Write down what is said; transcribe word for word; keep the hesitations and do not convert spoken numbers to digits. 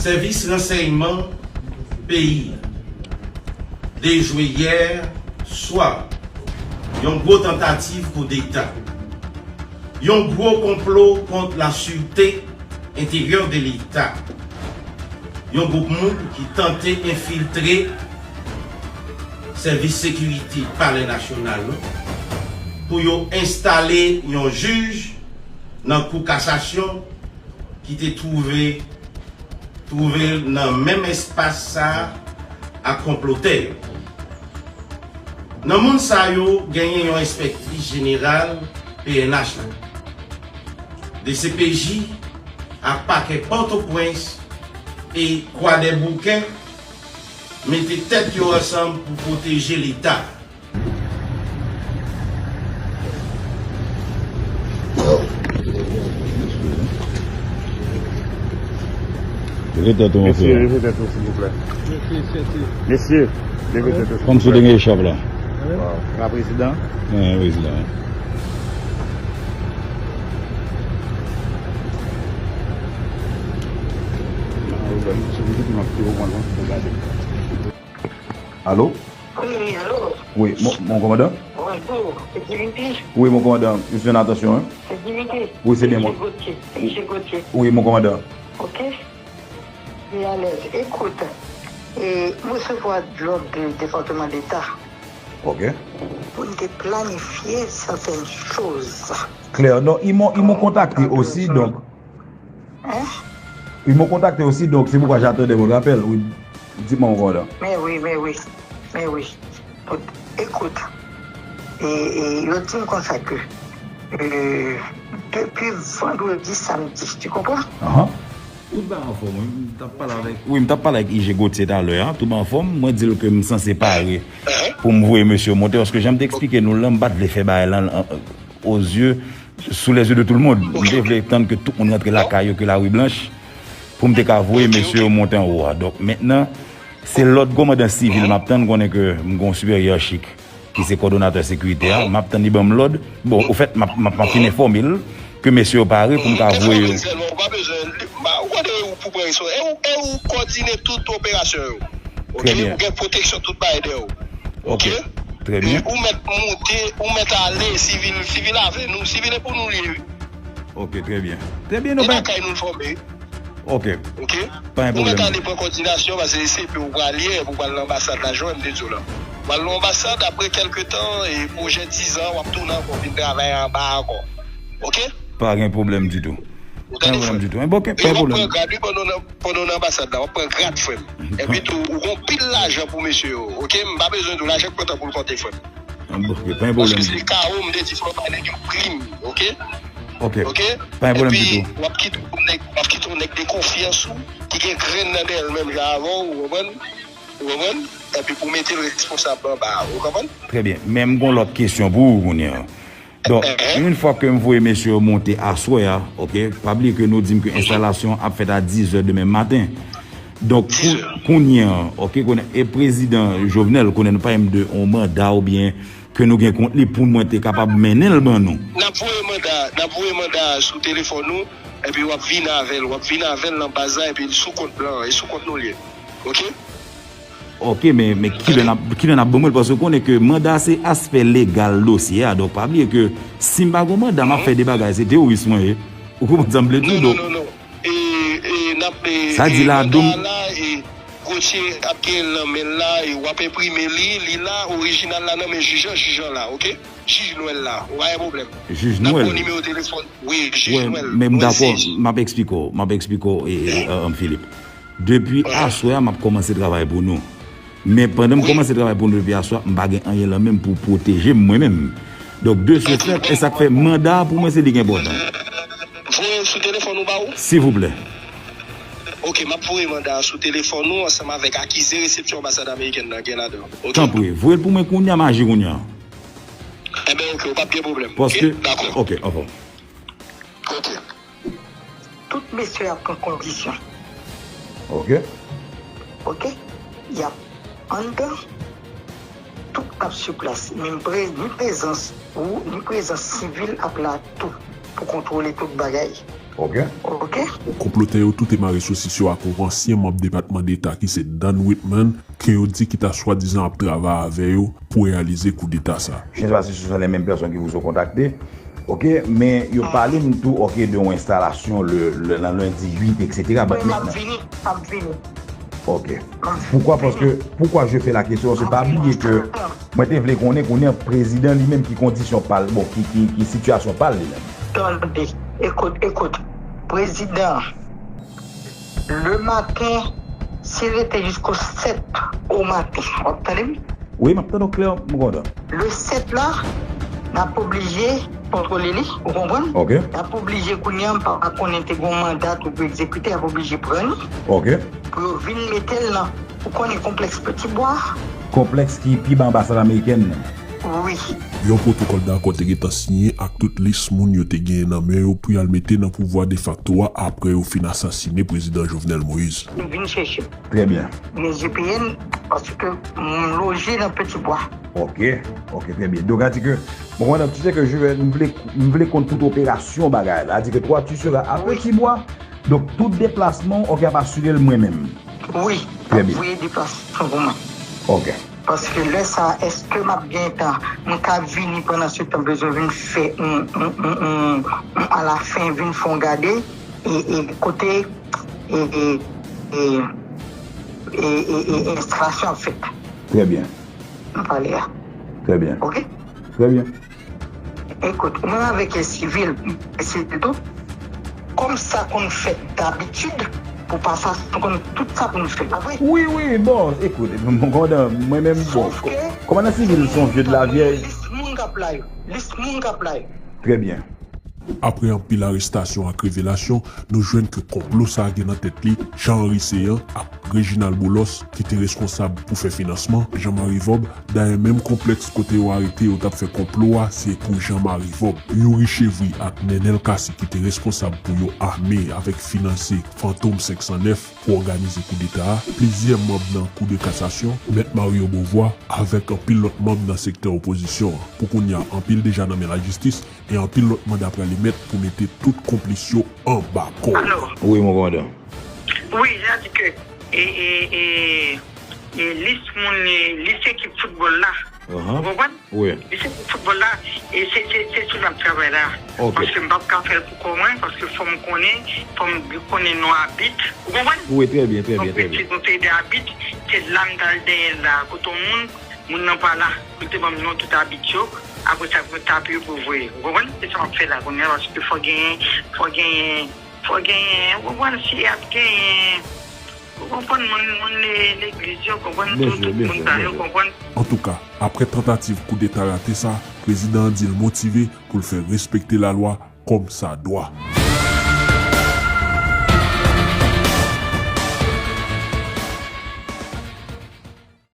Sèvis ransèyman peyi a dejwe yè swa yon gwo tantativ koudeta, yon gwo konplo kont la sûreté intérieure de Leta, yon gwoup moun ki tante enfiltre sèvis sekirite Palè Nasyonal la pou yo enstale yon jij nan Kou Kasasyon ki te twouve twouve l nan menm espas sa a ak konplotè yo. Nan moun sa yo, genyen yon enspektris jeneral P N H la, D C P J ak pakè Pòtoprens e Kwadèboukè mete tèt yo ansanm pou pwoteje Leta. Leve tèt ou, monchè. Mesye, leve tèt ou, silvouplè. Mesye, leve tèt ou, silvouplè. Kòmsi w te gen echòp la. Waw. La prezidan. Wi, prezidan. Alo? Wi, alo? Wi, mon, mon kòmandan? Bonjou, sekirite? Wi, mon kòmandan, je suis en attention, hein? Sekirite? Wi, se byen mwen. Misye Gauthier, Misye Gauthier. Wi, mon kòmandan. Ok. Li alèz. Ekout, e, m resevwa lòd de Depatman Deta. Ok. Pou n te planifye sètèn choz. Klè, non, ils m'ont, ils m'ont contacté aussi, donc. Hein? Ils m'ont contacté aussi, donc c'est pourquoi j'attendais votre appel. Wi, di m, mon kòmandan. Men wi, men wi, men wi. Bon, ekout, e, e, yo di m konsa ke, e, depi vandredi, samdi, tu comprends? Ahan. Tout bagay anfòm, wi. M t ap pale avèk, wi, m t ap pale avèk I G Gauthier talè a. Tout bagay anfòm. Mwen di l ke m sanse pare pou m voye mesye yo monte, paske jan m te eksplike nou l lan, m pa t vle fè bagay lan, lan, o zye, sous les yeux de tout le monde. M te vle tann ke tout moun rantre lakay yo, ke lari blanch, pou m te ka voye mesye yo monte anwo a. Donk, mentnan, se lòd kòmandan sivil m ap tann, konnen ke m gen yon siperyè chik ki se kòdonatè sekirite a, m ap tann li ban m lòd. Bon, ofèt, m ap, m ap, m ap fin enfòme l ke mesye yo pare pou m ka voye yo. Ou pa bezwen, ou pa bezwen, ou pa, ou konnen ou pou pran respons. E ou, e ou kòdine tout operasyon yo. Ok? Trè byen. Ou gen pwoteksyon tout bagay dèyè w. Ok? Ok. Trè byen. E ou mèt monte, ou mèt ale, sivil, sivil avè nou, sivil e pou nou li ye. Ok, trè byen. Trè byen, nou e pa lakay nou l fòme. Ok. Ok? Pa gen pwoblèm. Ou mèt ale pran kòdinasyon, paske se pou w pral ye, pou w pral nan anbasad la, jan m te di w la. W pral nan anbasad, apre kèlke tan, e pwojè diz an, w ap tounen ankò, vin travay anba ankò. Ok? Pa gen pwoblèm ditou. Ou tande, frè m? Pa gen pwoblèm ditou. E, ok, pa gen pwoblèm. E w ap pran grad, wi, pandan w nan, pandan w nan anbasad la, w ap pran grad, frè m. Epi tou, ou gon pil lajan pou mesye yo, ok? M pa bezwen di w lajan k pran tan pou l konte, frè m. Bon, ok, pa gen pwoblèm. Paske se kawo, m te di, fò w bay nèg yo prim, ok? Ok. Ok? Pa gen pwoblèm ditou. Epi, w ap kite yon nèg, w ap kite yon nèg de konfyans ou, ki gen grenn nan dèyè l menm jan avè w, ou konprann? Ou konprann? Epi pou mete l responsab anba a, ou konprann? Trè byen. Men m gon lòt kesyon pou ou kounye a. Donk, yon fwa ke m voye mesye yo monte aswè a, ok, pa bliye ke nou di m ke enstalasyon an ap fèt a diz è demen maten. Donk, kou-, kounye a, ok, konnen, e prezidan Jovenel, konnen nou pa menm de yon manda oubyen ke nou gen kont li pou mwen te kapab mennen l ban nou. N ap voye manda, n ap voye manda sou telefòn ou, epi w ap vin avè l, w ap vin avè l nan baz la, epi l sou kont blan an, e sou kont nou l ye. Ok? Ok, men, men kilè n ap, kilè n ap ban mwen l, paske w konnen ke manda se aspè legal dosye a, donk pa bliye ke si m pa gen manda, m ap fè de bagay, se teworis mwen ye. Ou konprann sa m vle di w, donk. Non, non, non, non. E, e, n ap, e, sa di la, manda a la, e, Gauthier ap genyen l nan men l la, e w ap enprime li, li la, orijinal la nan men jij an, jij an la, ok? Jij Nwèl la, ou pa gen pwoblèm. Jij Nwèl. N ap ba w nimewo telefòn, wi, jij Nwèl. Wi, men m dakò, m ap eksplike w, m ap eksplike w, e, e, e, Philippe. Depi aswè a, m ap kòmanse travay pou nou. Men pandan m kòmanse travay pou nou depi aswè, m pa gen anyen lan menm pou pwoteje m mwen menm. Donk, de ce fait, e sa k fè manda a pou mwen se li ki enpòtan. Voye l sou telefòn ou ba ou? Silvouplè. Ok, m ap voye manda a sou telefòn ou ansanm avèk akize resepsyon anbasad amerikèn nan gen ladan. Ok? Tanpri, voye l pou mwen kounye a, m aji kounye a. Enben, ok, ou p ap gen pwoblèm. Paske, ok, dakò. Ok, anfòm. Ok. Tout mesye ap pran kondisyon. Ok. Ok. Y ap anndan, tout ap sou plas. Menm pre-, ni prezans ou, ni prezans sivil ap la tou pou kontwole tout bagay. Ok. Ok. Konplotè yo tou te mare sosis yo ak yon ansyen manm Depatman Deta ki se Dan Whitman, ke yo di ki ta swadizan ap travay avè yo pou reyalize koudeta sa. Je ne sais pas si ce sont les mêmes personnes qui vous ont contacté. Ok, men yo pale m tou, ok, de yon enstalasyon le, le, nan lendi uit, et cetera. But m ap vini, m ap vini. Ok. Poukwa? Paske, poukwa je fais la question, se pa bliye ke mwen te vle konnen, konnen prezidan li menm ki kondisyon pa l, bon, ki, ki, ki sitiyasyon pa l li menm. Tande, ekout, ekout. Prezidan, le maten, si l rete jisko sèt o maten, w ap tande m? Wi, m ap tande w klè, m kontan. Le sèt la, n ap oblije kontwole li, ou konprann? Ok. N ap oblije kounye a, m pa konnen te gon manda tou pou egzekite, y ap oblije pran li. Ok. Pou yo vin mete l nan, ou konnen konplèks Petit Bois? Konplèks ki pi ba anbasad amerikèn nan. Wi. Yon pwotokòl dakò te gentan siyen ak tout lis moun yo te genyen nan men yo pou y al mete nan pouvwa defakto a apre yo fin asasine prezidan Jovenel Moïse. Yo vin chèche m. Trè byen. Gen G P N, paske m loje nan Petit Bois. Ok, ok, trè byen. Donk, a di ke, bon, madame, tu sais que je vais, m vle, m vle konn tout operasyon bagay la. A di ke toi, tu seras à Petit Bois. Donk, tout deplasman, ok, ap asire l mwen menm. Wi, trè byen. Ap voye deplasman pou mwen. Ok. Paske lè sa, èske m ap gen tan, mwen ka vini pandan se tan, bezwen vin fè, on, on, on, on, on, alafen, vin fè on gade, e, e kote, e, e, e, e, e, e enstalasyon ap fèt. Trè byen. Nan palè a. Trè byen. Ok? Trè byen. Ekout, ou menm avèk sivil, sivil tou, kòm sa konn fèt dabitid, pou pa sa, nou konn tout sa pou nou fè, pa vre? Wi, wi, bon, ekout, mwen menm, bon, kòmandan sivil se yon vye de la vyèj. Lis moun k ap la yo, lis moun k ap la yo. Trè byen. Apre anpil arestasyon ak revelasyon, nou jwenn ke konplo sa a gen nan tèt li Jean Henry Céant ak Reginald Boulos, ki te reskonsab pou fè finansman Jean Marie Vob. Dayè, menm konplèks kote yo arete yo t ap fè konplo a, se pou Jean Marie Vob. Youri Chevry ak Nenel Cassy, ki te reskonsab pou yo ame avèk finanse Fantom senk san nèf pou òganize koudeta a. Plizyè manm nan Kou de Kasasyon, Mèt Mario Beauvoir, avèk anpil lòt manm nan sektè opozisyon an. Pou kounye a, anpil deja nan men lajistis, e anpil lòt manda pral emèt pou mete tout konplis yo anba kòd. Alo. Wi, mon kòmandan. Wi, sa di ke, e, e, e, e lis moun, e, lis ekip foutbòl la. Ou konprann? Wi. Lis ekip foutbòl la, e se, se, se sou l ap travay la. Ok. Paske m p ap ka fè l pou kò mwen, paske fò m konnen, fò m konnen non abit. Ou konprann? Wi, trè byen, trè byen, trè byen. Donk, nou te de abit, se la m t al dèyè l la, kote yon moun, moun nan pa la, pou l te ban m non tout abit yo, apre sa pou tape yo pou voye. Ou konprann? Se sa m ap fè la kounye a, paske fò genyen, fò genyen, fò genyen, ou konprann, si y ap genyen, ou konprann, moun, moun le-, legliz yo, konprann, tout, tout moun sa yo, konprann. Antouka, apre tantativ koudeta rate sa, prezidan an di l motive pou l fè respekte lalwa kòmsadwa.